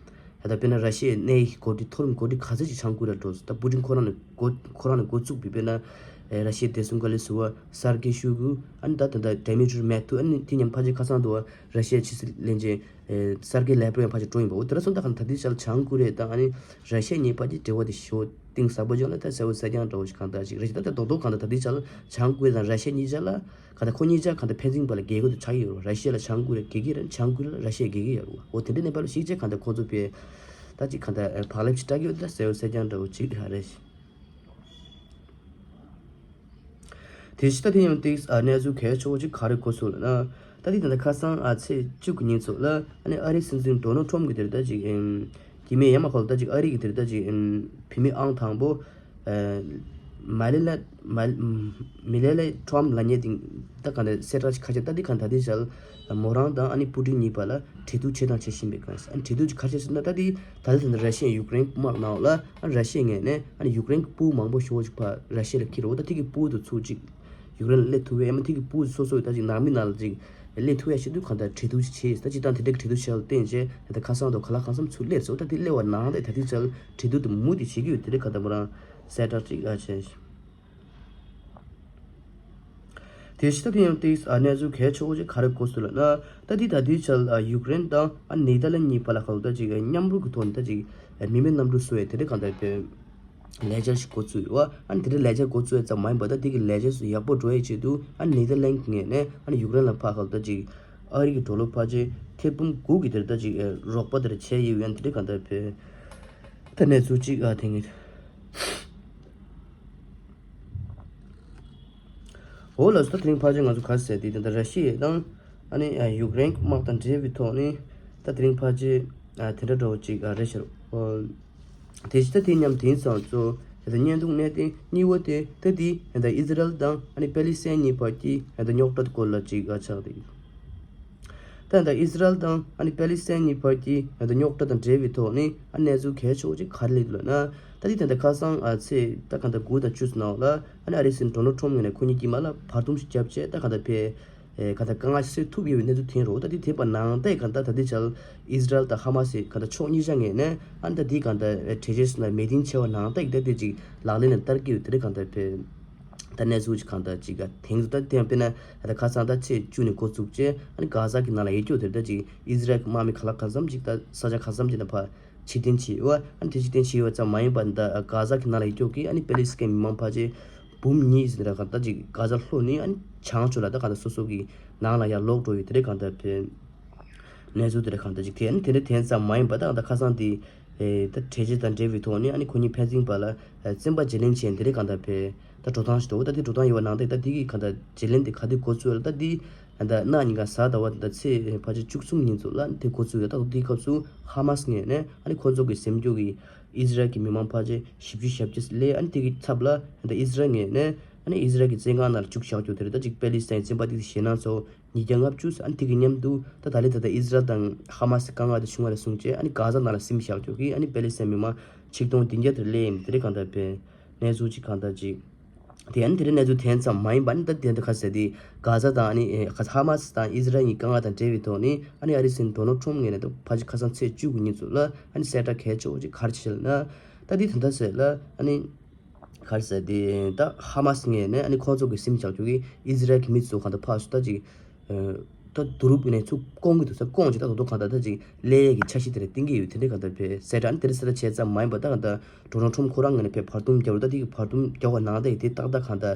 ད་ལྟ་དཔེར་ན་ར་ཤི་ཡའི་གནད་ཡོད་འགོ་ཁྲིད་མཐོ་རིམ་འགོ་ཁྲིད་ག་ཚོད་ཅིག་བྱང་ཀོ་རི་ཡ་འགྲོ་སོང་ད་པུ་ཏིན་ཁོ་རང་ནས་འགོ་ཁོ་རང་ནས་འགོ་བཙུགས་པའི་དཔེར་ན་ཨེ་ར་ཤི་ཡའི་བདེ་སྲུང་བཀའ་བློན་ཟུར་པ་སར་ཀེ་ཤོའི་གུ་ཨ་ནི་ད་ད་ལྟ་ཌི་མི་ཊི་རི་མེ་ཐུ་ཨ་ནི་དེ་མཉམ་ཕལ་ཆེར་ཁ་སང་འདུག་བ་ར་ཤི་ཡའི་ཕྱི་སྲིད་བློན་ཆེན་ཨེ་སར་ཀེ་ལེབ་རོབ་ཡང་ཕལ་ཆེར་འགྲོ་ཡིན་པ། འོ་དེ་འདྲ་སོང་ད་གང་ལྟར་ད་ལྟའི་ཆར་བྱང་ཀོ་རི་ཡ་དང་ཨ་ནི་ར་ཤི་ཡ་གཉིས་བར་གྱི་འབྲེལ་བ་དེ་ཞེ་པོ་གཏིང་ཟབ་པོ་ཅིག་ལ་ད་གསལ་པོ་གསལ་རྐྱང་འདྲ་བོ་ཞིག་གང་ལྟར་ཅིག་རེད་ཅིག་ད་ལྟ་རྡོག་རྡོག་གང་ལྟར་ད་ལྟའི་ཆར་བྱང་ཀོ་རི་ཡ་དང་ར་ཤི་ཡ་གཉིས་ཆར་ལ་གང་ལྟར་ཁོ་གཉིས་ཆར་གང་ལྟར་ཕན་ཚུན་བར་ལ་རྒྱལ་ཁ་དེ་ཆགས་ཀྱི་ཡོད་རེད། ར་ཤི་ཡ་ལ་བྱང་ཀོ་རི་ཡ་རྒྱལ་ཁ་ཡོད་རེད། བྱང་ཀོ་རི་ཡ་ལ་ར་ཤི་ཡ་རྒྱལ་ཁ་ཡོད་རེད། འོ་དེ་འདྲ་གནས་བབ་ལ་གཞིགས་བྱས་གང་ལྟར་ཁོ་ཚོ་བས་ད་ཅིག་གང་ལྟར་བག་ལེབ་ཅིག་བསྲེག་གི་ཡོད་ད་གསལ་པོ་གསལ་རྐྱང་འདྲ་བོ་ཅིག་རེད། དེ་ཕྱི་ད་དེ་ཡང་ཏིག་ཨ་གནས་ཚུལ་གལ་ཆེ་བོ་ཅིག་ག་རེ་གོ་སོང་ལབ་ན། ད་དེ་ད་ལྟ་ཁ་སང་ཨ་ཚེས་བཅུ་གི་ཉིན་ཚོ་ལ་ཨ་ནི་ཨ་རིའི་སྲིད་འཛིན་ཌོ་ནལ་ཁྲོམ་གྱིས་དེར་ད་ཅིག་ཨེམ་གྱི་མེ་ཡ་མ་ཁོ་ལ་ད་ཅིག་ཨ་རི་གི་དེར་ད་ཅིག་ཨེམ་བུད་མེད་ཨང་དང་པོ་ཨེ་མ་ལེ་ལ་མ་མི་ལེ་ལེ་ཁྲོམ་ལབ་མཁན་དེ་ད་ག་འདྲ་གསལ་བསྒྲགས་ཅིག་ཁ་ཤས་ད་དེ་ག་ད་དེ་ཞལ་མོ་རང་དང་ཨ་ནི་པུ་ཏིན་གཉིས་བར་ལ་གྲོས་བསྡུར་བྱེད་དང་བྱེད་བཞིན་པའི་སྐབས་ཨ་ནི་གྲོས་བསྡུར་ཅིག་ཁ་ཤས་ཟེར་ན་ད་དེ་ད་ལྟ་དེ་ནི་ར་ཤི་ཡ་ཡུཀ་རེན་དམག་ནང་ལ་ཨ་ནི་ར་ཤི་ཡ་ངོས་ནས་ཨ་ནི་ཡུཀ་རེན་གྱི་དཔུང་མང་པོ་ཞེ་པོ་ཅིག་ཕར་ར་ཤི་ཡ་ལ་འཁྱེར་རོ། ད་དེ་གི་དཔུང་དེ་ཚུར་ཅིག་ཡུཀ་རེན་ལ་སླེབས་ཐུབ་པའི་ཨ་མ་ཐིག་གི་སྤུ་སོ་སོའི་ད་ཅིག་ནང་མི་ནང་ལ་ཅིག་སླེབས་ཐུབ་ཡ་ཆེད་དུ་གང་ལྟར་གྲོས་བསྡུར་ཅིག་བྱས། ད་ཅིག་དང་དེ་འདྲའི་གྲོས་བསྡུར་བྱས་ལ་བརྟེན་བྱས་ད་ཁ་སང་དུ་ག་ལ་གང་འཚམ་ཚུར་སླེབས་སོང་། ད་དེ་སླེབས་པ་ནང་ལྟ་ད་ཅིག་ཅལ་གྲོས་བསྡུར་དུ་མུ་མཐུད་བྱེད་ཀྱི་ཡོད། དེ་འདྲའི་གང་ལྟར་མོ་རང་གསལ་བསྒྲགས་ཅིག་ཨ་བྱས། དེ་ཕྱི་ད་དེ་ཡང་ཏིག་ཨ་གནས་ཚུལ་གལ་ཆེ་བོ་ཅིག་ག་རེ་གོ་སོང་ལབ་ན། ད་དེ་ད་དུས་ཆར་ཨ་ཡུཀ་རེན་དང་ཨ་ནེ་ཐར་ལན་གཉིས་བར་ལ་གང་ལྟར་ཅིག་མཉམ་རུབ་ཀྱི་ཐོག་ནས་ད་ཅིག་མི་མེད་གནམ་གྲུ་བཟོ་ཡ་དེ་འདྲའི་གང་ལྟར་དེ། ལས་འཆར་ཞིག་འགོ་བཙུགས་ཡོད་པ། ཨ་ནི་དེ་འདྲའི་ལས་འཆར་འགོ་བཙུགས་ཡོད་ཙམ་མ་ཡིན་པ་ད་དེ་གི་ལས་འཆར་སུ་ཡག་པོ་འགྲོ་ཡའི་ཆེད་དུ་ཨ་ནི་ནེ་ཐར་ལན་གྱི་ངོས་ནས་ཨ་ནི་ཡུཀ་རེན་ལ་ཕར་ཧ་ལ་ད་ཅིག་ཨ་རི་གི་ཌོ་ལར་ཕལ་ཆེར་ཐེར་འབུམ་དགུ་གི་དེར་ད་ཅིག་རོགས་པ་དེར་བྱས་ཡོད་ཡང་དེ་འདྲའི་གང་ལྟར་བས་ད་གནས་ཚུལ་ཅིག་ཨ་དེ་ངེས། འོ་ལགས་སོ། ད་དེ་རིང་ཕལ་ཆེར་ང་ཚོ་ག་ཟེར་དེ་ད་ལྟ་ར་ཤི་ཡ་དང་ཨ་ནི་ཡུཀ་རེན་དམག་དང་འབྲེལ་བའི་ཐོག་ནས་ད་དེ་རིང་ཕལ་ཆེར་དེ་འདྲ་འདྲ་བོ་ཅིག་རེད་ཤག་དེ་ཕྱི་ད་དེ་མཉམ་དེང་སང་ཚོ་ད་བརྙན་ཐུང་གནད་དོན་གཉིས་པ་དེ་ད་དེ་ད་ཨི་ཟི་རལ་དང་ཨ་ནི་པེ་ལི་སི་ཐན་གཉིས་བར་གྱི་ད་རྙོག་དྲ་སྐོར་ལ་ཅིག་ཆགས་བསྡད་ཡོད། ད་ད་ཨི་ཟི་རལ་དང་ཨ་ནི་པེ་ལི་སི་ཐན་གཉིས་བར་གྱི་ད་རྙོག་དྲ་དང་འབྲེལ་བའི་ཐོག་ནས་ཨ་གནས་ཚུལ་གལ་ཆེ་བོ་ཅིག་ག་རེ་སླེབས་འདུག་ལབ་ན། ད་དེ་ད་ད་ཁ་སང་ཨ་ཚེས་ད་ག་ད་དགུ་དང་བཅུ་ནང་ལ་ཨ་ནི་ཨ་རིའི་སྲིད་འཛིན་ཌོ་ནལ་ཁྲོམ་ངོས་ནས་ཁོ་གཉིས་དཀྱིལ་མ་ལ་བར་འདུམ་ཞིག་བརྒྱབ་བྱས་ད་ག་ད་ཕེ། ཨེ་ག་ད་དཀའ་ངལ་སེལ་ཐུབ་ཡོད་པའི་གནས་ཚུལ་ཐོན་རོགས། ད་དེ་ཐེབས་པ་ནང་ལྟ་ག་ད་ད་དེ་ཆར་ཨི་ཟི་རལ་དང་ཧ་མ་སི་ག་ད་ཕྱོགས་གཉིས་ཆ་ངོས་ནས་ཨ་ད་དེ་ག་ད་གྲོས་ཆོད་སུ་ན་མེད་དིང་ཆེ་བ་ནང་ལྟ་ག་ད་དེ་ཅིག་ལག་ལེན་ལ་བསྟར་གི་ཡོད། དེ་རེད་ག་ད་ཕེ་ད་གནས་ཚུལ་ཅིག་ག་ད་ཅིག་ག་དེང་དུ་ད་དེ་ཡང་དཔེར་ན་ད་ཁ་སང་ད་ཚེས་བཅུ་ནས་འགོ་བཙུགས་བྱས་ཨ་ནི་གྷ་ཟ་གི་ནང་ལ་ཡེ་སྐྱོ་དེར་ད་ཅིག་ཨི་ཟི་རལ་གི་དམག་མི་ག་ལ་ག་ཙམ་ཅིག་ད་ས་ཆ་ག་ཙམ་ཅིག་ན་ཕ། ཕྱིར་འཐེན་བྱས་ཡོད། ཨ་ནི་དེ་ཕྱིར་འཐེན་བྱས་ཡོད་ཙམ་མ་ཡིན་པར་ད་གྷ་ཟ་གི་ནང་ལ་ཡོད་ཀྱོག་གི་ཨ་ནི་པེ་ལི་སི་ཐན་མི་མང་ཕལ་ཆེར་འབུམ་གཉིས་ཟིན་ར་གང་ད་ཅིག་གྷ་ཟ་ལྷོ་ནས་ཨ་ནི་བྱང་ཕྱོགས་ལ་ད་གང་ད་སོ་སོ་གི་ནང་ལ་ཡར་ལོག་འགྲོ་ཡོད། དེ་རེད་གང་ད་བས་གནས་ཚུལ་དེ་རེད་གང་ད་ཅིག་དེ་ཨ་ནི་དེ་འདྲ་དེ་ཙམ་མ་ཡིན་པར་ད་གང་ད་ཁ་སང་དེ་ད་གྲོས་ཆོད་དང་འབྲེལ་བའི་ཐོག་ནས་ཨ་ནི་ཁོ་གཉིས་ཕན་ཚུན་བར་ལ་བཙན་པ་བརྗེ་ལེན་བྱས་དེ་རེད་གང་ད་བས་ད་འགྲོ་སྟངས་ཤིག་འདུག་ད་དེ་འགྲོ་སྟངས་ཡོད་པ་ནང་ད་ད་དེ་གི་གང་ད་བརྗེ་ལེན་དེ་ག་དུས་འགོ་ཚུགས་ཡོད་ལ་ད་དེ། ད་གནངས་ཉིན་ག་གཟའ་ཟླ་བ་དང་ཚེས་ཕལ་ཆེར་བཅུ་གསུམ་ཉིན་ཚོ་ལ་དེ་འགོ་ཚུགས་ཡོད། ད་དེའི་སྐབས་སུ་ཧ་མ་སི་ངོས་ནས་ཨ་ནི་ཁོ་ཚོ་གི་འཛིན་སྐྱོང་གི་ཨིས་རལ་གྱི་མི་མང་ཕལ་ཆེར་བཞི་བཅུ་ཞེ་བརྒྱད་སླེབས། ཨ་ནི་དེ་གི་ཚབ་ལ་ད་ཨིས་རལ་ངོས་ནས་ཨ་ནི་ཨིས་རལ་གྱི་བཙོན་ཁང་ནང་ལ་བཅུག་བཞག་རྒྱུ་དེ་རེད། ད་ཅིག་པེ་ལི་སི་ཐན་བཙོན་པ་དེ་ཞེད་སྣང་ཚོ་ཉིས་བརྒྱ་ལྔ་བཅུ་ཨ་ནི་དེ་གི་མཉམ་དུ་ད་ད་ལི་ད་ད་ཨིས་རལ་དང་ཧ་མ་སི་དཀའ་ངལ་དེ་བྱུང་བ་ལ་བཟུང་བྱས་ཨ་ནི་གྷ་ཟ་ནང་ལ་སིམ་བཞག་རྒྱུ་གི་ཨ་ནི་པེ་ལི་སི་ཐན་མི་མང་ཆིག་སྟོང་བདུན་བརྒྱ་དེ་སླེབས་ཡིན། དེ་རེད་གང་ལྟར་བས་གནས་ཚུལ་ཅིག་གང་ལྟར་ཅིག་དེ་ཡང་དེ་རིང་གནས་ཚུལ་དེ་ཙམ་མ་ཡིན་པ་ནི་ད་དེ་འདྲ་ཁ་ཟེར་ཏེ་གྷ་ཟ་དང་ཨ་ནི་ཨེ་ཧ་མ་སི་དང་ཨིས་རལ་གཉིས་དཀའ་ངལ་དང་འབྲེལ་བའི་ཐོག་ནས་ཨ་ནི་ཨ་རིའི་སྲིད་འཛིན་ཌོ་ནལ་ཁྲོམ་ངོས་ནས་ད་ཕལ་ཆེར་ཁ་སང་ཚེས་བཅུ་དགུ་ཉིན་ཚོ་ལ་ཨ་ནི་གསལ་བསྒྲགས་གལ་ཆེ་བོ་ཅིག་ག་རེ་བྱས་ལབ་ན། ད་དེ་ད་ལྟ་ཟེར་ལ་ཨ་ནི་ག་རེ་ཟེར་ཏེ་ད་ཧ་མ་སི་ངོས་ནས་ཨ་ནི་ཁོང་ཚོ་གི་སིམ་བཞག་རྒྱུ་གི་ཨིས་རལ་གྱི་མི་ཚོ་གང་ལྟར་ཕར་ཚུར་ད་ཅིག་ད་བསྡུ་རུབ་ནས་ཚུར་སྐོང་གི་འདུག་ས་སྐོང་ཅིག་ད་དོ་དོ་གང་ལྟར་ད་ཅིག་ལས་ཀྱི་འཆར་གཞི་དེ་རེད་བཏིང་གི་ཡོད། དེ་འདྲའི་གང་ལྟར་བས་གསལ་བསྒྲགས་ནི་དེ་རེད་གསལ་བསྒྲགས་བྱས་ཙམ་མ་ཡིན་པ་ད་གང་ལྟར་ཌོ་ནལ་ཁྲོམ་ཁོ་རང་ངོས་ནས་བས་བར་འདུམ་རྒྱག་རུ་ད་དེ་གི་བར་འདུམ་རྒྱག་པ་ནང་ད་ཡི་དེ་ཏག་ཏག་གང་ལྟར་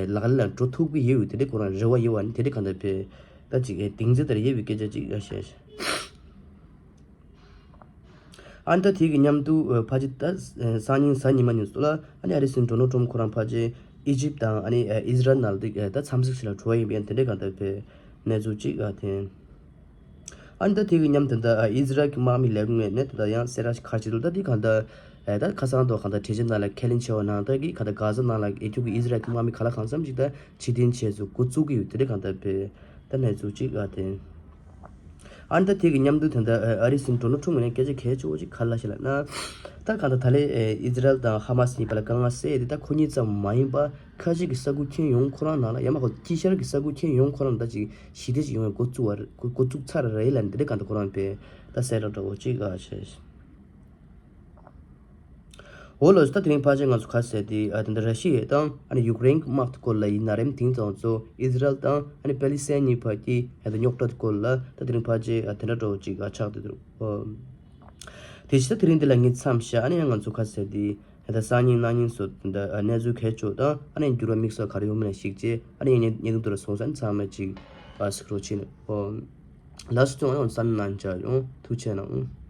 ལག་ལེན་ལ་འགྲོ་ཐུབ་ཀྱི་ཡོད། དེ་འདྲའི་ཁོ་རང་རེ་བ་ཡོད་པ་ནི་དེ་འདྲའི་གང་ལྟར་བས་ད་ཅིག་གདེང་ཚོད་དེ་རེད་ཡོད་པའི་སྐད་ཆ་ཅིག་ཡ་བཤད། ཨ་ནི་ད་དེ་གི་མཉམ་དུ་ཕལ་ཆེར་ད་སང་ཉིན་གཟའ་ཉི་མ་ཉིན་སུ་ལ་ཨ་ནི་ཨ་རིའི་སྲིད་འཛིན་ཌོ་ནལ་ཁྲོམ་ཁོ་རང་ཕལ་ཆེར་ཨི་ཇིབ་དང་ཨ་ནི་ཨི་ཟི་རལ་ནང་ལ་ད་འཚམས་གཟིགས་ཤིག་ལ་འགྲོ་བ་ཡིན་པས་དེ་འདྲའི་གང་ལྟར་བས་གནས་ཚུལ་ཅིག་ཨ་དེ། ཨ་ནི་ད་དེ་གི་མཉམ་དུ་ད་ཨི་ཟི་རལ་གྱི་དམག་མི་ལས་ཁུངས་ནས་ད་ཡང་གསལ་བསྒྲགས་ཤིག་ག་རེ་བྱེད་འདུག་ད་དེ་གང་ལྟར་ད་ཁ་སང་དུ་གང་ལྟར་གྲོས་ཆོད་ནང་ལ་ཁས་ལེན་བྱས་པ་ནང་ལྟར་གྱི་གང་ལྟར་གྷ་ཟ་ནང་ལ་ཡོད་རྒྱུ་གི་ཨི་ཟི་རལ་གྱི་དམག་མི་ག་ལ་གང་འཚམ་ཞིག་ད་ཕྱིར་འཐེན་བྱས་སུ་འགོ་བཙུགས་ཀྱི་ཡོད། དེ་འདྲའི་གང་ལྟར་བས་ད་གནས་ཚུལ་ཅིག་ཨ་དེ། ཨ་ནི་ད་དེ་གི་མཉམ་དུ་ད་ལྟ་ཨ་རིའི་སྲིད་འཛིན་ཌོ་ནལ་ཁྲོམ་ངོས་ནས་སྐད་ཆ་གལ་ཆེ་བོ་ཅིག་ག་རེ་ལབ་ཤག་ལབ་ན། ད་གང་ལྟར་ད་ལན་ཨི་ཟི་རལ་དང་ཧ་མ་སི་གཉིས་བར་ལ་དཀའ་ངལ་སེལ་ཏེ་ད་ཁོ་གཉིས་ཙམ་མ་ཡིན་པར་ཁ་ཆེ་གི་ས་ཁུལ་ཁྱོན་ཡོངས་ཁོ་རང་ནང་ལ་ཡང་མ་གཏོགས་དཀྱིལ་ཤར་གྱི་ས་ཁུལ་ཁྱོན་ཡོངས་ཁོ་རང་ད་ཅིག་ཞི་བདེ་ཅིག་ཡོང་བའི་འགོ་བཙུགས་པ་འགོ་བཙུགས་ཚར་རེད་ལབ་ནས་དེ་འདྲའི་གང་ལྟར་ཁོ་རང་བས་ད་གསལ་བསྒྲགས་འདྲ་བོ་ཅིག་ཨ་བྱས། འོ་ལགས་སོ། ད་དེ་རིང་ཕལ་ཆེར་ང་ཚོ་ག་རེ་ཟེར་ཏེ་ཨ་དེ་འདྲ་ར་ཤི་ཡ་དང་ཨ་ནི་ཡུཀ་རེན་གྱི་དམག་དེ་སྐོར་ལ་ཡིན་ན་རེམ། དེང་སང་ཚོ་ཨི་ཟི་རལ་དང་ཨ་ནི་པེ་ལི་སི་ཐན་གཉིས་བར་གྱི་ཨ་ད་རྙོག་དྲ་དེ་སྐོར་ལ་ད་དེ་རིང་ཕལ་ཆེར་ཨ་དེ་འདྲ་འདྲ་བོ་ཅིག་ཨ་ཆགས་བསྡད་འདུག་ཨོ། དེ་བཞིན་ད་དེ་རིང་འདི་ལ་ངས་མཚམས་བཞག་ཨ་ནི་ཡང་ང་ཚོ་ག་རེ་ཟེར་ཏེ་ཨ་ད་སང་ཉིན་གནངས་ཉིན་སོགས་ད་ཨ་གནས་ཚུལ་གལ་ཆེ་དང་ཨ་ནི་འགྱུར་བ་དམིགས་བསལ་ག་རེ་ཡོང་མིན་ལ་གཞིགས་བྱས་ཨ་ནི་ངས་ཉིན་ཉིན་དུ་ར་སོང་ས་ཨ་ནི་ཚང་མ་ཅིག་ཨ་གཟིགས་རོགས་བྱེད་ནས་ཨོ། ལགས་སོ། ཚང་མ་ཡང་བསམ་གནང་བྱ་ཡོང་། ཐུགས་རྗེ་གནང་།